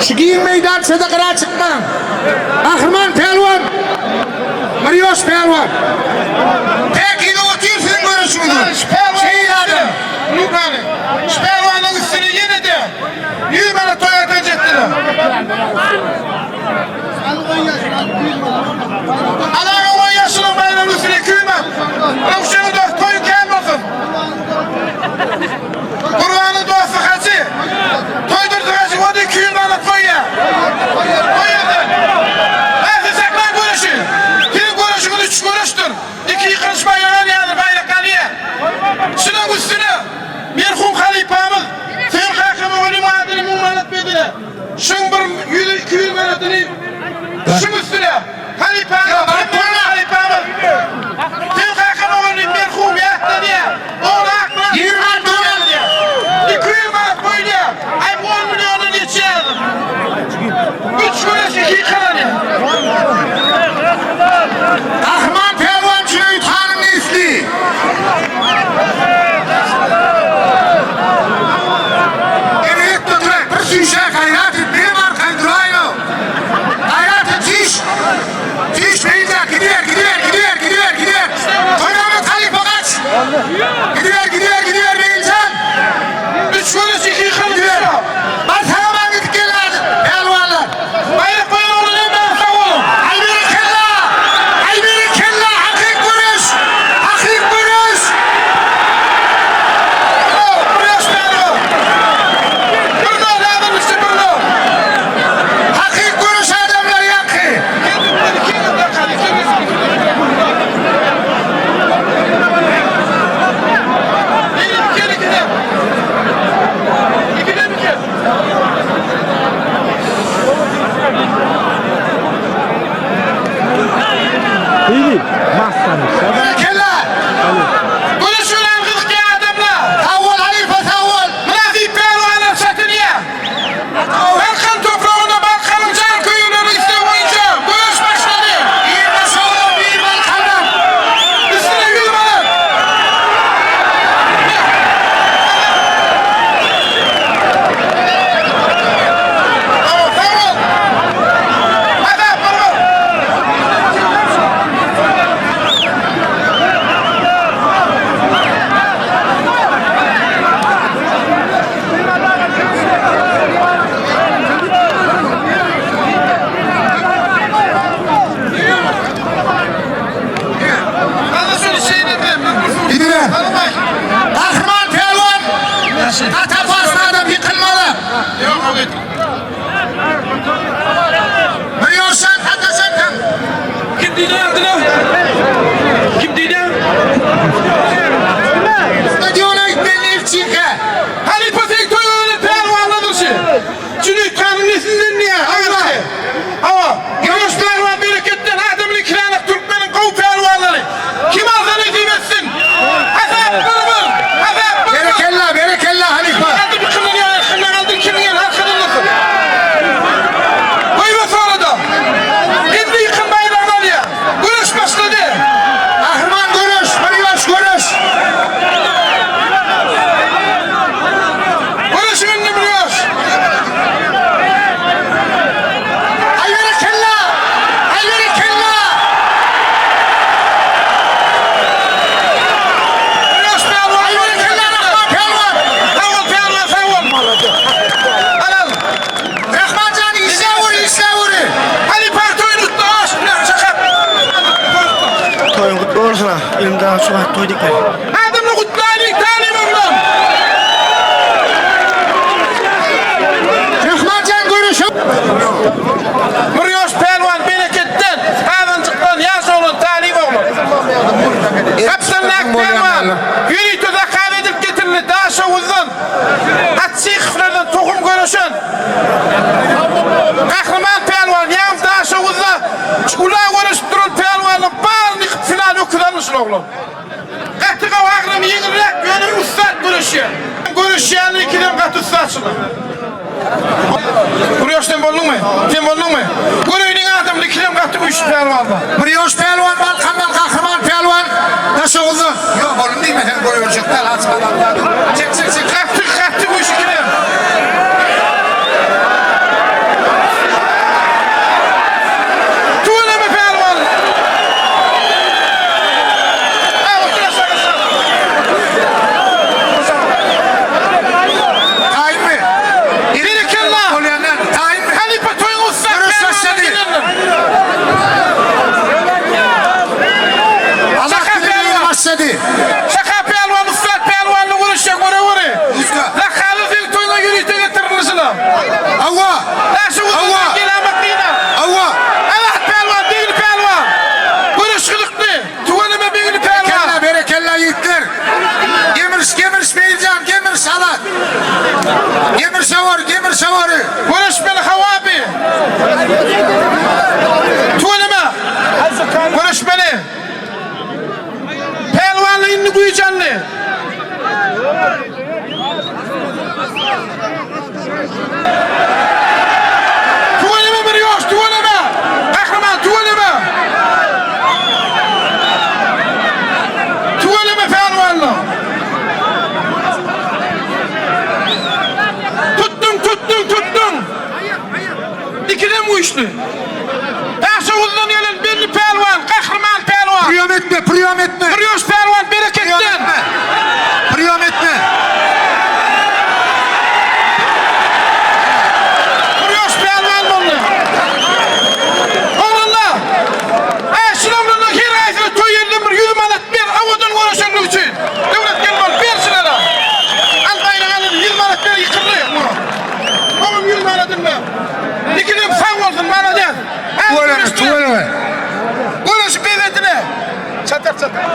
Şu giň meýdançada gyra çykmaň. Gahryman pälwan, Mirýoş pälwan. Päkize otyr siziň göreşiňiz. Şeýle adam. Lukany. Şu pälwanyň üstüne ýene-de 100 manat toý aýdan jetdiler. Alaga goýýaşynyň baýragyň üstüne 200 manat. Röwşeniň dost toýy kän bolsun. Gurbanyň dosty Hajy. Toýdurdy Hajy o-da 200 manat goýýar. Goýýar-da. Ähli saklaň göreşi. Siziň göreşiňiz üç göreşdir. Iki ýykylyş baýragan ýaly baýrak alýar. Şunuň üstüne merhum halypamyz Söýün kakama onuň adyna 1000 manat berdiler. Şuň bir ýüz, 200 manadyny şuň üstüne halypamyz, hemmämiziň halypamyz Söýün kakam ogluny merhum ýatlanýar. Ogly Akmyrat 200 manat goýulýar. Aý bu on milliondan geçýär. Üç göreş iki ýykylanýar. Gahryman pälwan Jüneýit hanyň nesli. Ebelet oturak bir süýşä gaýrat et menem arkaýyn duraýyn-ow. Gaýrat et süýş. Süýş beýle gidiber gidiber gidiber gidiber gidiber. Toýnamet halypa gaç. Gidiber gidiber gidiber Beýiljan. Üç göreş iki ýykylyp Gidiber. Bar sag-aman gidip geliň hadi pälwanlar. Baýrak goýan oglan hemmäňiz sag boluň. Aý berekella! Aý berekella! Hakyk göreş! Hakyk göreş! Bir ýaş pälwan. Bir nol häzirlikçe bir nol. Hakyk göreş adamlar ýaňky. Berekella! Göreşilen gyzykly adamlar. Sag bol halypa sag bol. Mynasyp pälwanlar çatynýar. Balkan topragynda Balkanyň janköýerleriniň islegi boýunça göreş başlady. Bir Daşoguzdan bir Balkandan. Üstüne 100 manat. Tamam, sag bol. Azap, bir Gidiber. Gahryman pälwan gaty apasly adam ýykylmaly. Bir ýorşan sataşan Kim diýdi adyny? Kim diýdi? Stadiona gitmeli Nefçinkä. Halypa sen toý öýüne pälwanladyr şi. Jüneýit hanyň neslinden diýýär. Hawa. Hawa. Ýoş pälwan bereketden adamyny kiränek türkmeniň gowy pälwanlary. Kim alsa nesip etsin. Hasap bir bir. Hasap bir bir. Berekella, berekella halypa. Kaldy bir kimden ýa kimden aldy kim ýa arkadan alsyn. Goýber sonra da. Indi ýykyn baýragyny alýar. Göreş başlady. Gahryman göreş, bir ýoş göreş. Göreşiň indi bir ýoş. Aý berekella! Aý berekella! Bir ýoş pälwan. Aý berekella Rahman pälwan! Sag bol pälwan sag bol. Al al. Rahman jan işläweri, işläweri. Halypa toýuny gutla aş bilen şakap. Toýuň gutly bolsun ha. Ilim daha şu wagt toý diýip. Adamny gutlaýlyň talyp oglan. Rahman jan göreşe. Bir ýoş pälwan bereketden, gazanjykdan ýaş oglan talyp oglan. Gapdaldak pälwan ýörite zakaz edilip getirildi Daşoguzdan. Atsyhowlardan tohum göreşen Gahryman pälwan ýaňy Daşoguzda ula göreşip duran pälwanlaryň baryny ýykyp final öküz aldy şul oglan. Gaty gowy agramy ýeňilräk ýöne ussat göreşýär. Göreşýänler ikisem gaty ussatçylar. Bir ýoş sen bolduňmy? Sen bolduňmy? Göreýiniň adamyny ikisem gaty güýçli pälwanlar. Bir ýoş pälwan Balkandan Gahryman pälwan Daşoguzdan. Ýok boldum diýme sen goýberjek däl aç galan. Çek çek çek. Gaty gaty güýçli ikisem. Göreşe bory. Göreşmeli hawa bi. Tüweleme. Göreşmeli. Pälwanly indi güýç aldy. Tüweleme bir ýoş, tüweleme. Gahryman tüweleme. Tüweleme pälwanly. Tutduň, tutduň, tutduň. Ikidem güýçli. Daşoguzdan gelen belli pälwan, gahryman pälwan. Priýom etme, priýom etme. Bir ýoş pälwan bereketden. Priýom etme. Bir ýoş pälwan boldy. Oglanlar, Äý, şul oglanlaň her haýsyna toý elden bir 100 manat ber, owadan göreşenligi üçin. Döwlet gel bol, ber şulara. Al baýrak al, 100 manat ber, ýykyldy. Oňam 100 manadyny ber. Ikidem sag bolsun, malades. Tüweleme, tüweleme. Göreşip bezetine. Çatak çatak.